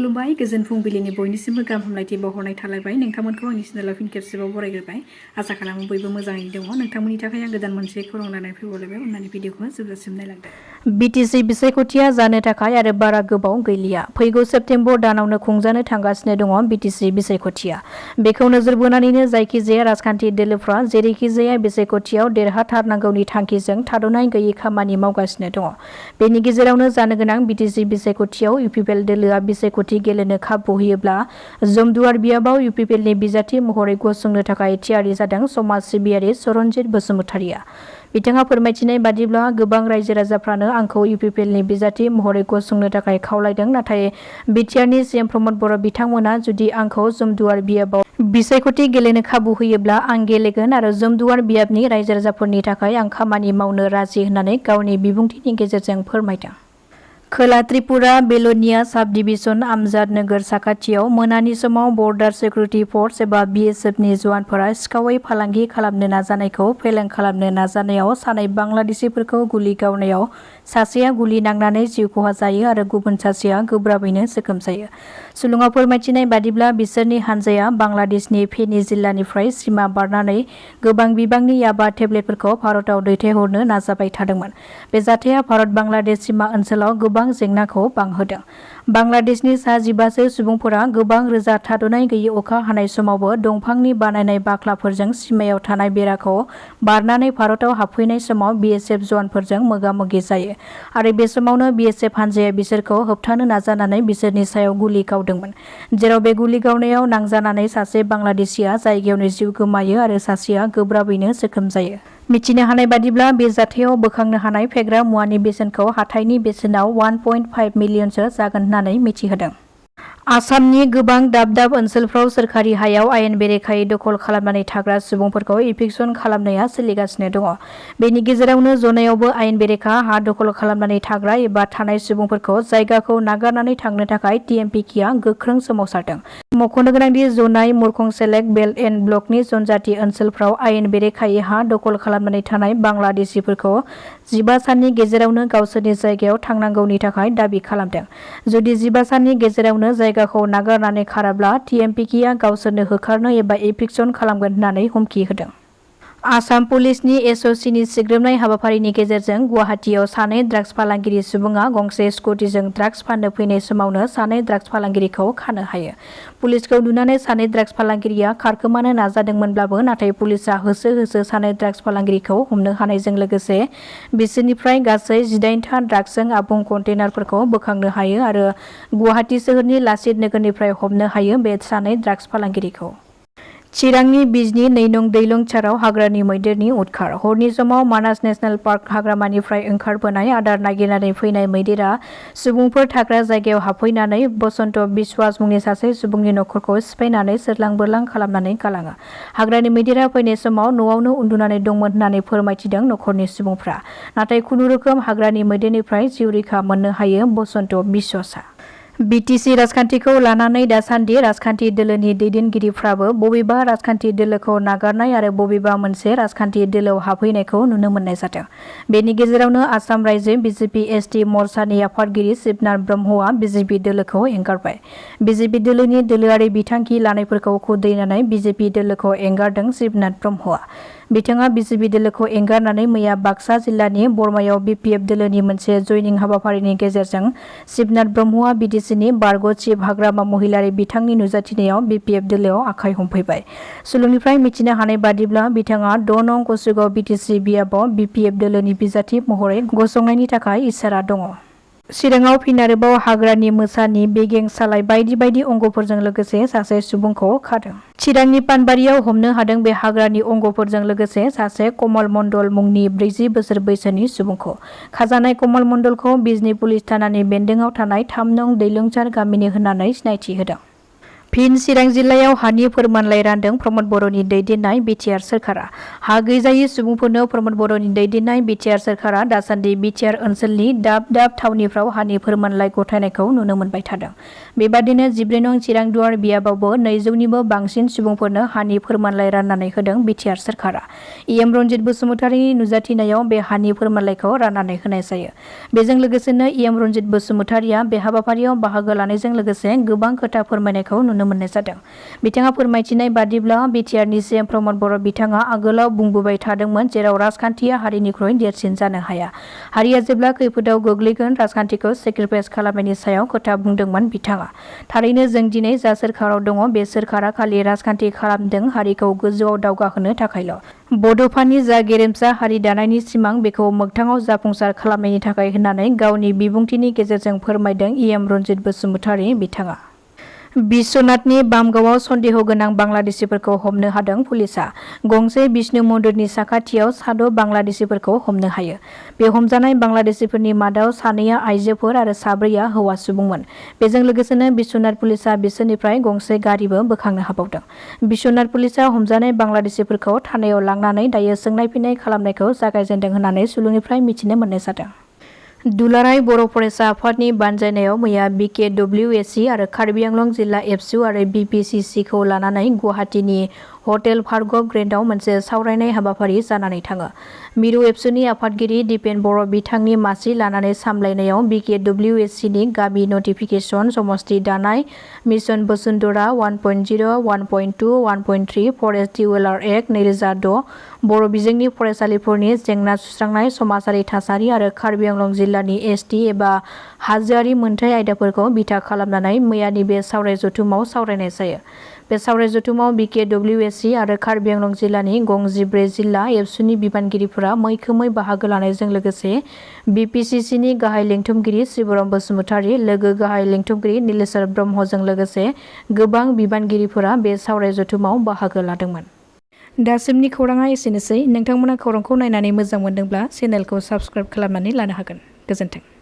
खुलुमबाय गोजोन फुंबिलिनि बयनिसिमबो गाहाम हामलायथि बावहरनाय थालायबाय नोंथांमोनखौ आंनि चेनेलाव फिन खेबसेबाव बरायग्रोबाय आसा खालामो बयबो मोजाङैनो दङ नोंथांमोननि थाखाय आं गोदान मोनसे खौरां लानानै फैबावलायबाय अन्नानै भिडिअखौ जोबजासिम नायलांदो। BTC बिसायख'थिया जानो थाखाय आरो बारा गोबाव गैलिया फैगौ सेप्तेम्बर दानावनो खुंजानो थांगासिनो दङ BTC बिसायख'थिया बेखौ नोजोर बोनानैनो जायखिजाया राजखान्थि दोलोफ्रा जेरैखिजाया बिसायख'थियाव देरहाथारनांगौनि थांखिजों थाद'नाय गैयै खामानि मावगासिनो दङ। बेनि गेजेरावनो जानो गोनां BTC बिसायख'थियाव UPPL दोलोआ बिसायख'थि गेलेनो खाबु होयोब्ला जमदुवार बियाबाव UPPLनि बिजाथि महरै गसंनो थाखाय थियारि जादों समाज सिबियारि सरनजित बसुमतारिया। बिथाङा फोरमायथिनाय बादिब्ला गोबां रायजो राजाफ्रानो आंखौ UPPLनि बिजाथि महरै गसंनो थाखाय खावलायदों नाथाय BTRनि CM प्रमद बर' बिथांमोना जुदि आंखौ जमदुवार बियाबाव बिसायख'थि गेलेनो खाबु होयोब्ला आं गेलेगोन आरो जमदुवार बियाबनि रायजो राजाफोरनि थाखाय आं खामानि मावनो राजि होननानै गावनि बिबुंथिनि गेजेरजों फोरमायदों। खोला त्रिपुरा बेल'निया साब डिभिजन आमजाद नोगोर साखाथियाव मोनानि समाव बर्डार सिकिउरिटि फर्स एबा BSFनि जवानफोरा सिखावै फालांगि खालामनो नाजानायखौ फेलें खालामनो नाजानायाव सानै बांलादेशिफोरखौ गुलि गावनायाव सासेया गुलि नांनानै जिउ खहा जायो आरो गुबुन सासेया गोब्राबैनो जोखोम जायो। सुलुङाव फोरमायथिनाय बादिब्ला बिसोरनि हानजाया बांलादेशनि फेनी जिल्लानिफ्राय सिमा बारनानै गोबां बिबांनि याबा टेब्लेटफोरखौ भारतआव दैथायहरनो नाजाबाय थादोंमोन। बे जाथाया भारत बांलादेश सीमा ओनसोलाव गोबां जेंनाखौ बांहोदों। बांलादेशनि सा 15 सुबुंफोरा गोबां रोजा थाद'नाय गैयै अखा हानाय समावबो दंफांनि बानायनाय बाख्लाफोरजों सिमायाव थानाय बेराखौ बारनानै भारतआव हाबफैनाय समाव BSF जवानफोरजों मोगा-मोगि जायो आरो बे समावनो BSF हानजाया बिसोरखौ होबथानो नाजानानै बिसोरनि सायाव गुलि गावदोंमोन जेराव बे गुलि गावनायाव नांजानानै सासे बांलादेशिया जायगायावनो जिउ गोमायो आरो सासेया गोब्राबैनो जोखोम जायो। मिथिनो हानाय बादिब्ला बे जाथायाव बोखांनो हानाय फेग्रा मुवानि बेसेनखौ हाथाइनि बेसेनाव 1.5 मिलियनसो जागोन होननानै मिथिहोदों। आसामनि गोबां दाब दाब ओनसोलफ्राव सोरखारि हायाव आयेन बेरेखायै दखल खालामनानै थाग्रा सुबुंफोरखौ इभिक्सन खालामनाया सोलिगासिनो दङ। बेनि गेजेरावनो जनायावबो आयेन बेरेखा हा दखल खालामनानै थाग्रा एबा थानाय सुबुंफोरखौ जायगाखौ नागारनानै थांनो थाखाय TMPKआ गोख्रों सोमावसारदों। मख'नो गोनांदि जनाय मुरखं सेलेक्ट बेल्ट एन्ड ब्लकनि जनजाति ओनसोलफ्राव आयेन बेरेखायै हा दखल खालामनानै थानाय बांलादेशिफोरखौ 15 साननि गेजेरावनो गावसोरनि जायगायाव थांनांगौनि थाखाय दाबि खालामदों। जुदि 15 साननि गेजेरावनो जायगाखौ नागारनानै खाराब्ला TMPKआ गावसोरनो होखारनो एबा इभिक्सन खालामगोन होननानै हुमखि होदों। आसाम पुलिसनि SOCनि सिग्रोमनाय हाबाफारिनि गेजेरजों गुवाहाटीयाव सानै ड्राग्स फालांगिरि सुबुङा गंसे स्कुटिजों ड्राग्स फाननो फैनाय समावनो सानै ड्राग्स फालांगिरिखौ खानो हायो। पुलिसखौ नुनानै सानै ड्राग्स फालांगिरिया खारखोमानो नाजादोंमोनब्लाबो नाथाय पुलिसआ होसो होसो सानै ड्राग्स फालांगिरिखौ हमनो हानायजों लोगोसे बिसोरनिफ्राय गासै 18था ड्राग्सजों आबुं कन्टेनारफोरखौ बोखांनो हायो आरो गुवाहाटी सोहोरनि लाचित नोगोरनिफ्राय हमनो हायो बे सानै ड्राग्स फालांगिरिखौ। चिरांनि बिजनी 2 नं दैलंचाराव हाग्रानि मैदेरनि उदखार हरनि समाव मानास नेशनेल पार्क हाग्रामानिफ्राय ओंखारबोनाय आदार नागिरनानै फैनाय मैदेरा सुबुंफोर थाग्रा जायगायाव हाबफैनानै बसन्त बिश्वास मुंनि सासे सुबुंनि नखरखौ सिफायनानै सोरलां बोरलां खालामनानै गालाङो। हाग्रानि मैदेरा फैनाय समाव न'आवनो उन्दुनानै दंमोन होननानै फोरमायथिदों नखरनि सुबुंफ्रा नाथाय खुनुरोखोम हाग्रानि मैदेरनिफ्राय जिउ रैखा मोननो हायो बसन्त बिश्वासआ। BTC राजखान्थिखौ लानानै दासान्दि राजखान्थि दोलोनि दैदेनगिरिफ्राबो बबेबा राजखान्थि दोलोखौ नागारनाय आरो बबेबा मोनसे राजखान्थि दोलोआव हाबहैनायखौ नुनो मोननाय जादों। बेनि गेजेरावनो आसाम रायजो BJP ST मर्चानि आफादगिरि शिबनाथ ब्रह्मआ BJP दोलोखौ एंगारबाय। BJP दोलोनि दोलोआरि बिथांखि लानायफोरखौ खुद्रिनानै BJP दोलोखौ एंगारदों शिबनाथ ब्रह्मआ। बिथाङा BJP दोलोखौ एंगारनानै मैया बाक्सा जिल्लानि बरमायाव BPF दोलोनि मोनसे जयनिं हाबाफारिनि गेजेरजों शिबनाथ ब्रह्मआ BTCनि बारग' चिफ हाग्रामा महिलारि बिथांनि नुजाथिनायाव BPF दोलोआव आखाइ हमफैबाय। सुलुंनिफ्राय मिथिनो हानाय बादिब्ला बिथाङा 2 नं कसुगाव BTC बियाबाव BPF दोलोनि बिजाथि महरै गसंनायनि थाखाय इसारा दङ। चिराङाव फिन आरोबाव हाग्रानि मोसानि बेगें सालाय बायदि बायदि अंगफोरजों लोगोसे सासे सुबुंखौ खादों। चिरांनि पानबारियाव हमनो हादों बे हाग्रानि अंगफोरजों लोगोसे सासे कमल मण्डल मुंनि 40 बोसोर बैसोनि सुबुंखौ। खाजानाय कमल मण्डलखौ बिजनी पुलिस थानानि बेन्दोंआव थानाय 3 नं दैलंचार गामिनि होननानै सिनायथि होदों। फिन चिरां जिल्लायाव हानि फोरमानलाइ रानदों प्रमद बर'नि दैदेननाय BTR सोरखारा। हा गैजायै सुबुंफोरनो प्रमद बर'नि दैदेननाय BTR सोरखारा दासान्दि BTR ओनसोलनि दाब दाब थावनिफ्राव हानि फोरमानलाइ गथायनायखौ नुनो मोनबाय थादों। बेबादिनो 14 नं चिरां दुवार बियाबावबो 200निबो बांसिन सुबुंफोरनो हानि फोरमानलाइ राननानै होदों BTR सोरखारा। EM रन्जित बसुमतारिनि नुजाथिनायाव बे हानि फोरमानलाइखौ राननानै होनाय जायो। बेजों लोगोसेनो EM रन्जित बसुमतारिया बे हाबाफारियाव बाहागो लानायजों लोगोसे गोबां खोथा फोरमायनायखौ नुनो मोननाय जादों। बिथाङा फोरमायथिनाय बादिब्ला BTRनि CM प्रमद बर' बिथाङा आगोलाव बुंबोबाय थादोंमोन जेराव राजखान्थिया हारिनिख्रुइ देरसिन जानो हाया। हारिया जेब्ला खैफोदाव गोग्लैगोन राजखान्थिखौ सेक्रिफाइस खालामनायनि सायाव खोथा बुंदोंमोन बिथाङा। थारैनो जों दिनै जा सोरखाराव दङ बे सोरखारा खालि राजखान्थि खालामदों हारिखौ गोजौआव दावगाहोनो थाखायल'। बड'फानि जा गेरेमसा हारि दानायनि सिमां बेखौ मोगथाङाव जाफुंसार खालामनायनि थाखाय होननानै गावनि बिबुंथिनि गेजेरजों फोरमायदों EM रन्जित बसुमतारि बिथाङा। बिश्वनाथनि बामगावआव सन्देह गोनां बांलादेशीफोरखौ हमनो हादों पुलिसआ। गंसे विष्णु मन्दिरनि साखाथियाव 6 बांलादेशीफोरखौ हमनो हायो। बे हमजानाय बांलादेशीफोरनि मादाव 2 आइजोफोर आरो 4 हौवा सुबुंमोन। बेजों लोगोसेनो बिश्वनाथ पुलिसआ बिसोरनिफ्राय गंसे गारिबो बोखांनो हाबावदों। बिश्वनाथ पुलिसआ हमजानाय बांलादेशीफोरखौ थानायाव लांनानै दायो सोंनाय फिन्नाय खालामनायखौ जागायजेनदों होननानै सुलुंनिफ्राय मिथिनो मोननाय जादों। दुलाराय बर' फरायसा आफादनि बानजायनायाव मैया BKWSC आरो कार्बि आंलं जिल्ला एबसु आरो BPCCखौ लानानै गुवाहाटीनि हटेल फार्गब ग्रेन्डआव मोनसे सावरायनाय हाबाफारि जानानै थाङो। मिरु एबसुनि आफादगिरि दिपेन बर' बिथांनि मासि लानानै सामलायनायाव BKWSCनि गामि नटिफिकेसन समस्ति दानाय मिशन बसुन्धरा 1.0, 1.2, 1.3 फरेस्ट डिवेलार एक्ट 2006, बर' बिजोंनि फरायसालिफोरनि जेंना सुस्रांनाय, समाजारि थासारि आरो कार्बि आंलं जिल्लानि ST एबा हाजोआरि मोनथाय आयदाफोरखौ बिथा खालामनानै मैयानि बे सावराय जथुमाव सावरायनाय जायो। बे सावराय जथुमाव BKWSC आरो कार्बि आंलं जिल्लानि गं 14 जिल्ला एबसुनि बिबानगिरिफोरा मैखोमै बाहागो लानायजों लोगोसे BPCCनि गाहाय लेंथुमगिरि शिवराम बसुमतारि, लोगो गाहाय लेंथुमगिरि नीलेश्वर ब्रह्मजों लोगोसे गोबां बिबानगिरिफोरा बे सावराय जथुमाव बाहागो लादोंमोन। दासिमनि खौराङा एसेनोसै। नोंथांमोना खौरांखौ नायनानै मोजां मोनदोंब्ला चेनेलखौ साबस्क्राइब खालामनानै लानो हागोन। गोजोन्थों।